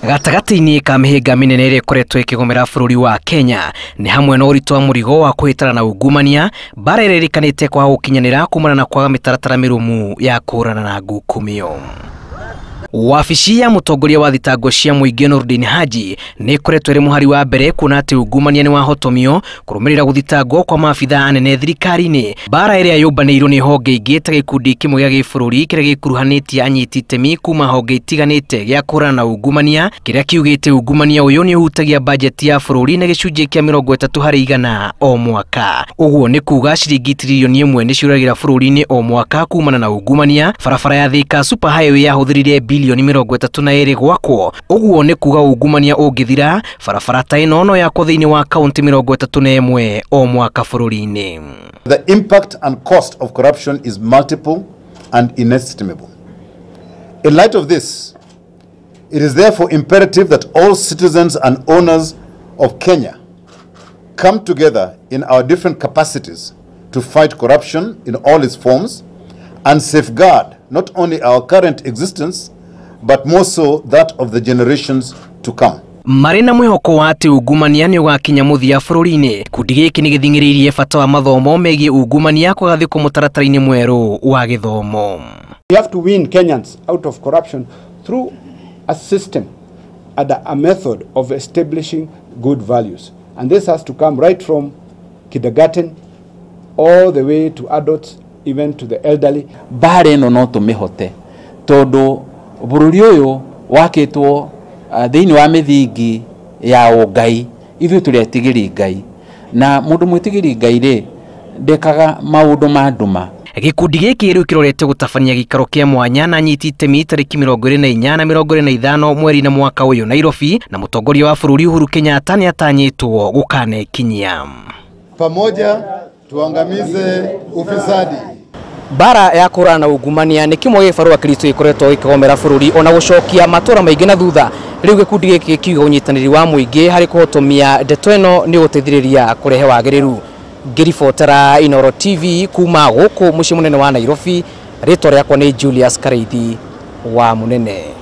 Gatagatĩ-inĩ ka mĩhĩnga mĩnene ĩrĩa ĩkoretwo ĩkĩgũmĩra bũrũri wa Kenya nĩ hamwe na ũritũ wa mũrigo wa kũhĩtana na ungumania, mbara ĩrĩa ĩrĩkanĩte kwaga gũkinyanĩra kumana na kwaga mĩtaratara mĩrũmu ya kũhũrana na ngukumio. Wabici ya mũtongoria wa thitango cia mũingĩ Nurdin Haji nĩ ĩkoretwo ĩrĩ mũhari wa mbere kuona atĩ ungumania nĩ wahotomio kũrũmĩrĩra gũthitangwo kwa maabithaa anene thirikari-inĩ, mbara ĩrĩa yũmbanĩirwo nĩ honge ingĩ ta gĩkundi kĩmwe gĩa gĩbũrũri kĩrĩa gĩkuruhanĩtie anyiti itemi kuma honge itiganĩte gĩa kũhũrana na ungumania, kĩrĩa kiugĩte ungumania ũyũ nĩ ũhutagia bajeti ya bũrũri na gĩcunjĩ kĩa 30% o mwaka. Ũguo nĩ kuga ciringi 1 trillion nĩ ciũragĩra bũrũri-inĩ o mwaka kumana na ungumania. Barabara ya Thika Super Highway yahũthĩrire bilioni 32 gwakwo, ũguo nĩ kuga ungumania ũngĩthira barabara ta ĩno no yakwo thĩinĩ wa kaunti 31 o mwaka bũrũri-inĩ. The impact and cost of corruption is multiple and inestimable. In light of this, it is therefore imperative that all citizens and owners of Kenya come together in our different capacities to fight corruption in all its forms and safeguard not only our current existence, but more so that of the generations to come. Marĩ na mwĩhoko wa atĩ ungumania nĩ ũgakinya mũthia bũrũri-inĩ, gĩkundi gĩkĩ nĩ gĩthing'ĩrĩirie bata wa mathomo megiĩ ungumania kũgathĩkwo mũtaratara-inĩ mwerũ wa gĩthomo. We have to win Kenyans out of corruption through a system and a method of establishing good values. And this has to come right from kindergarten all the way to adults, even to the elderly. Mbara ĩno no tũmĩhote tondũ bũrũri ũyũ wakĩtwo thĩinĩ wa mĩthingi ya ũngai. Ithuĩ tũrĩ etigĩri Ngai, na mũndũ mwĩtigĩri Ngai rĩ, ndekaga maũndũ ma nduma. Gĩkundi gĩkĩ rĩu kĩrorete gũtabania gĩikaro kĩa mwanya na anyiti itemi tarĩki 24 na 25 mweri na mwaka ũyũ Nairobi, na mũtongoria wa bũrũri Uhuru Kenyatta nĩ atanyĩtwo gũkanekinyia. Pamoja tuangamize ufisadi. Mbara ya kũhũrana na ungumania nĩ kĩmwe gĩa gĩbarũa kĩritũ gĩkoretwo gĩkĩgomera bũrũri ona gũcokia matũra maingĩ na thutha. Rĩu gĩkundi gĩkĩ gĩkiuga ũnyitanĩri wa mũingĩ harĩ kũhotomia ndeto ĩno nĩ ũgũteithĩrĩria kũrehe wagĩrĩru. Ngĩribotera Inooro TV kuma gũkũ mũciĩ mũnene wa Nairobi, rĩtwa rĩakwa nĩ Julius Kareithi wa Mũnene.